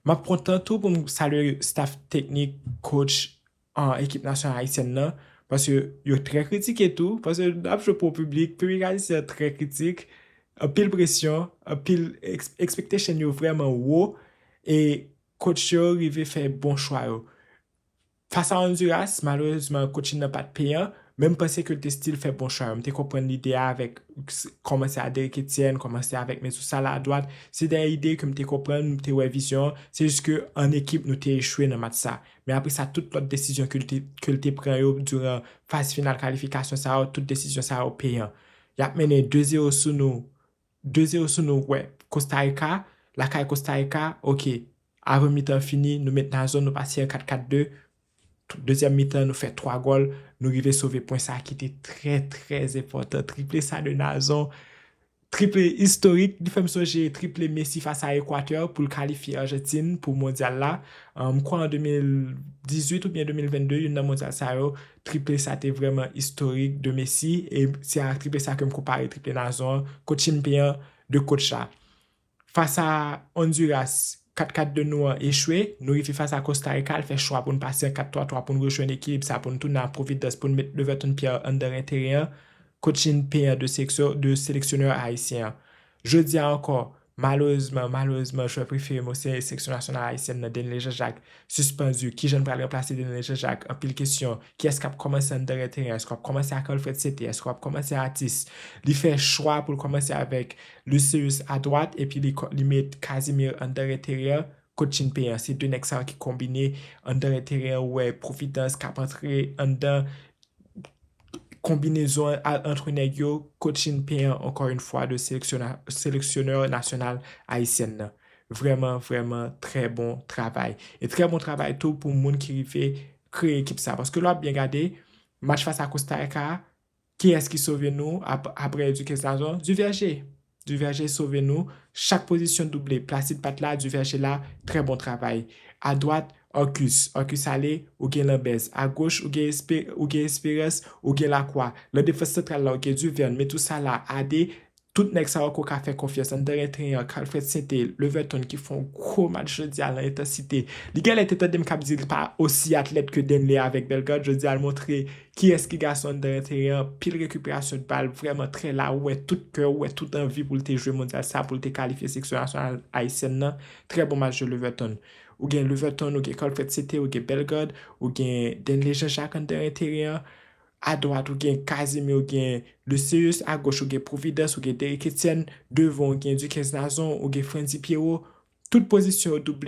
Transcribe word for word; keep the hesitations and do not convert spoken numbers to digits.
M ap kontan tou pou m salye staff teknik, coach, an ekip nasyonal ayisyèn nan, paske yo trè kritike tou, paske n ap jwe pou piblik, piblik ayisyen an trè kritik, anpil presyon, anpil ex- expectation yo vrèman wo, e coach yo rive fè bon chwa yo. Fas a Honduras, malerezman, coaching nan pa t peyan, men m panse ke l te still fè bon chwa yo. M te konprann lide a avèk s- kòmanse a Derrick Etienne, kòmanse avèk Metusala adwat. Se de ide ke m te konprann, m te wè vizyon. Se jis ke an ekip, nou te echwe nan match sa. Men apre sa, tout lòt desizyon ke l te, ke l te pran yo diran faz final kalifikasyon sa yo, tout desizyon sa yo peyan. Y ap mennen de zewo sou nou, de zewo sou nou, wè, Costa Rica, lakay Costa Rica, oke. Avan mitan fini, nou met Nazon, nou pase an kat kat de. Dezyèm mitan, nou fè twa gòl, nou rive sove pwen sa ki te trè, trè enpòtan. Triple sa de Nazon, triple istorik, li fè m sonje triple Messi fas a Ekwatè pou l kalifye Ajantin pou mondyal la. An, m kwè an de mil dizuit oubyen de mil vennde, youn nan mondyal sa yo, triple sa te vrèman istorik de Messi, e se a triple sa ke m konpare triple Nazon an, coaching peyan de coach la. Fas a Honduras, kat kat de nou an echwe, nou rive fas a Costa Rica, l fè chwa pou n pase an kat twa twa pou n rejwenn ekilib sa, pou n tounen a Providence, pou n met Leverton Pierre anndan enterè an, coaching peyan de seleksyon, de seleksyonè ayisyen an. Jodi a ankò, malerezman, malerezman, jwè prefere m se seleksyon nasyonal ayisyèn nan, Denley Jean-Jacques, sispann. Kijan n pral ranplase Denley Jean-Jacques? Anpil kesyon. Kiyès k ap kòmanse anndan enterè an? Èske w ap kòmanse ak Alfred Sete? Èske w ap kòmanse ak Atis? Li fè chwa pou l kòmanse avèk Lucius adwat, epi li, kò- li met Casimir anndan enterè an, coaching peyan. Se de nèg sa yo ki konbine anndan enterè an, ou wè Providence k ap antre anndan konbinezon a- ant nèg yo, coaching peyan, encore une fois, de seleksyon- seleksyonè nasyonal ayisyèn nan. Vrèman, vrèman, trè bon travay. E trè bon travay tou pou moun ki rive kreye ekip sa. Paske lè w ap byen gade, match fas a Costa Rica a, kiyès ki sove nou ap- apre Duquesne Nazon? Duverger. Duverger sove nou. Chak pozisyon double. Placide pa t la, Duverger la. Trè bon travay. Adwat, Arcus. Arcus ale, ou gen Lambez. Agoch, ou gen, Espe- ou gen Esperance, ou gen Lacroix. Nan defans santral la, ou gen Duverne, Metusala, Ade. Tout nèg sa yo ke w ka fè konfyans anndan enterè an, Alfred Sete, Leverton ki fè yon gwo match jodi a nan entansite. Li genlè te tande m k ap di l pa osi atlèt ke Denley avèk Bellegarde. Jodi a, l montre kiyès ki gason anndan enterè an, pil rekiperasyon de bal, vrèman trè la, ou wè tout kè, ou wè tout anvi pou l te jwe mondyal sa, pou l te kalifye seleksyon nasyonal ayisyèn nan. Trè bon match de Leverton. Ou gen Leverton, ou gen Alfred Sete, ou gen Bellegarde, ou gen Denley Jean-Jacques anndan enterè an. Adwat, ou gen Casimir, ou gen Lucius. Agoch, ou gen Providence, ou gen Derrick Etienne. Devan, ou gen Duquesne Nazon, ou gen Frantzy Pierrot. Tout pozisyon yo double.